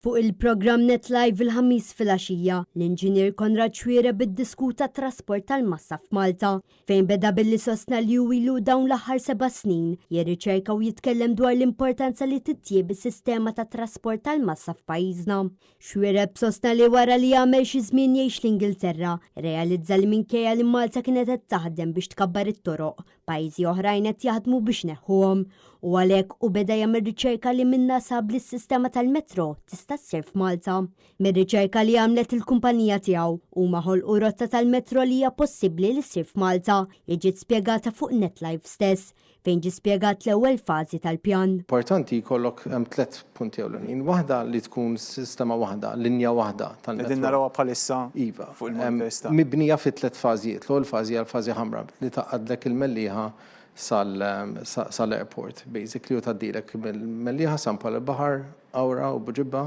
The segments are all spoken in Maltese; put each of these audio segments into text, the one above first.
Fuq il-programm Net Live il-Ħamis filgħaxija, l-Inġinier Konrad Xuereb iddiskuta t-trasport tal-massa f'Malta, fejn beda billi sostna li hu ilu dawn l-aħħar 7 snin jirriċerka u jitkellem dwar l-importanza li titjieb is-sistema ta' trasport tal-massa f'pajjiżna. Xuereb sostna li wara li għamel xi żmien jgħix l-Ingilterra, realizza li minkejja li Malta kienet qed taħdem biex tkabbar it-toroq, pajjiżi oħrajn qed jaħdmu biex ineħħuhom. U għalhekk u beda jagħmel riċerka li minnha sab li s-sistema tal-metro tista' ssir f'Malta. Mir-riċerka li għamlet il-kumpanija tiegħu huma ħolqu rotta tal-metro li hija possibbli li ssir f'Malta, li ġiet spjegata fuq NetLive stess, fejn ġi spjegat l-ewwel fażi tal-pjan. Importanti jkollok hemm tliet punti ewlenin. Waħda li tkun sistema waħda, linja waħda tal-metro. Qegħdin narawha bħalissa Iva. fuq il-manifesta. Mibnija fi tliet fażijiet. L-ewwel fażi hija l-fażi ħamra li tgħaqqadlek il-Mellieħa sal-airport, basically, u tgħaddilek mill-Mellieħa, San Pawl il-Baħar, Qawra u Buġibba,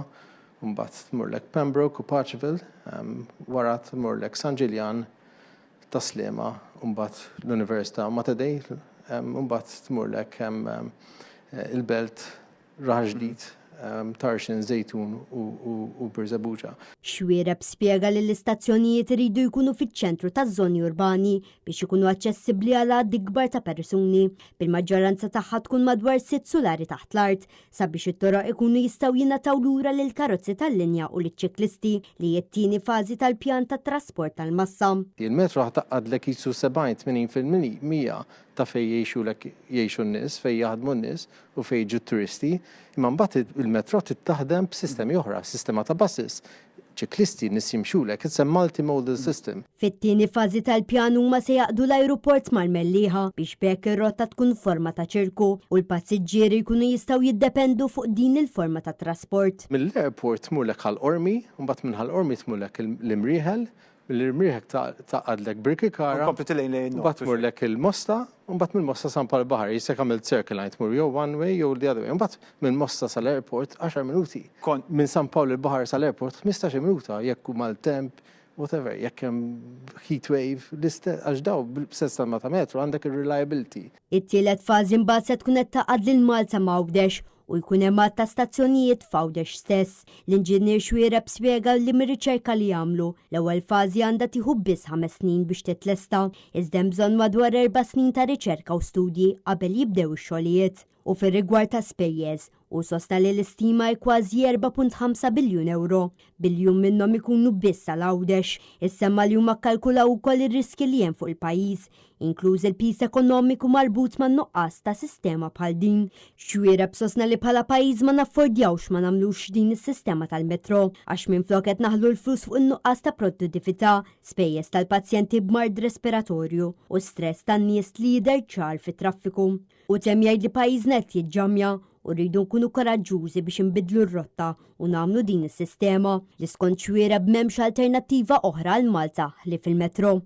mbagħad tmurlek Pembroke u Paceville, wara tmurlek San Ġiljan, Tas-Sliema, mbagħad l-Università Mater Dei, mbagħad tmurlek il-Belt, Raħal Ġdid, Tarxien, Żejtun u Birżebbuġa. Xuereb spjega li l-istazzjonijiet iridu jkunu fiċ-ċentru taż-żoni urbani biex ikunu aċċessibbli għal għadd ikbar ta' persuni, bil-maġġoranza tagħha tkun madwar sitt sulari taħt l-art, sabiex it-toroq ikunu jistgħu jingħataw lura lil karozzi tal-linja u liċ-ċiklisti, li hi t-tieni fażi tal-pjan tat-trasport tal-massa. Il-metro ħa tgħaqqadlek jisu 70-80% ta' fejn jgħixulek jgħixu n-nies, fejn jaħdmu n-nies u fejn jiġu turisti, imma mbagħad il-metro taħdem b'sistemi oħra, sistema ta' buses, ċiklisti, nies jimxulek, it's a multimodal system. Fit-tieni fażi tal-pjan huma se jgħaqqdu l-ajruport mal-Mellieħa biex b'hekk ir-rotta tkun forma ta' ċirku u l-passiġġieri jkunu jistgħu jiddependu fuq din il-forma ta' trasport. Mill-airport tmurlek Ħal Qormi, mbagħad minn Ħal Qormi tmurlek l-Imrieħel, mill-Imrieħel tgħaqqadlek Birkirkara, Kompli lejn mbagħad tmurlek il-Mosta, mbagħad mill-Mosta San Pawl Baħar, jisek għamilt circle line, tmur jew one way jew the other way. Mbagħad mill-Mosta sal-airport 10 minuti. Minn San Pawl il-Baħar sal-airport 15 minuta jekk hu maltemp, whatever, jekk hemm heat wave, għax daw b'sistema ta' metro għandek ir-reliability. It-tielet fażi mbagħad se tkun qed tgħaqqad lil Malta ma' Għawdex u jkun hemm għadd ta' stazzjonijiet f'Għawdex stess. L-Inġinier Xuereb spjega li mir-riċerka li għamlu, l-ewwel fażi għandha tieħu biss 5 snin biex titlesta, iżda hemm bżonn madwar 4 snin ta' riċerka u studji qabel jibdew ix-xogħlijiet. U fir-rigward ta' spejjeż, u sostna li l-istima hi kważi 4.5 biljun euro, biljun minnhom ikunu biss għal Għawdex. Issemma li huma kkalkulaw ukoll ir-riski li hemm fuq il-pajjiż, inkluż il-pis ekonomiku marbut man nuqqas ta' sistema bħal din. Xuereb sostna li bħala pajjiż ma naffordjawx ma nagħmlux din is-sistema tal-metro, għax minflok qed naħlu l-flus fuq in-nuqqas ta' produttività, spejjeż tal-pazjenti b'mard respiratorju u stress tan-nies li jidher ċar fit-traffiku. U temm jgħid li pajjiżna qed jiġġamja u rridu nkunu koraġġużi biex inbidlu r-rotta u nagħmlu din is-sistema li skont Xuereb m'hemmx alternattiva oħra għal Malta ħlief il-metro.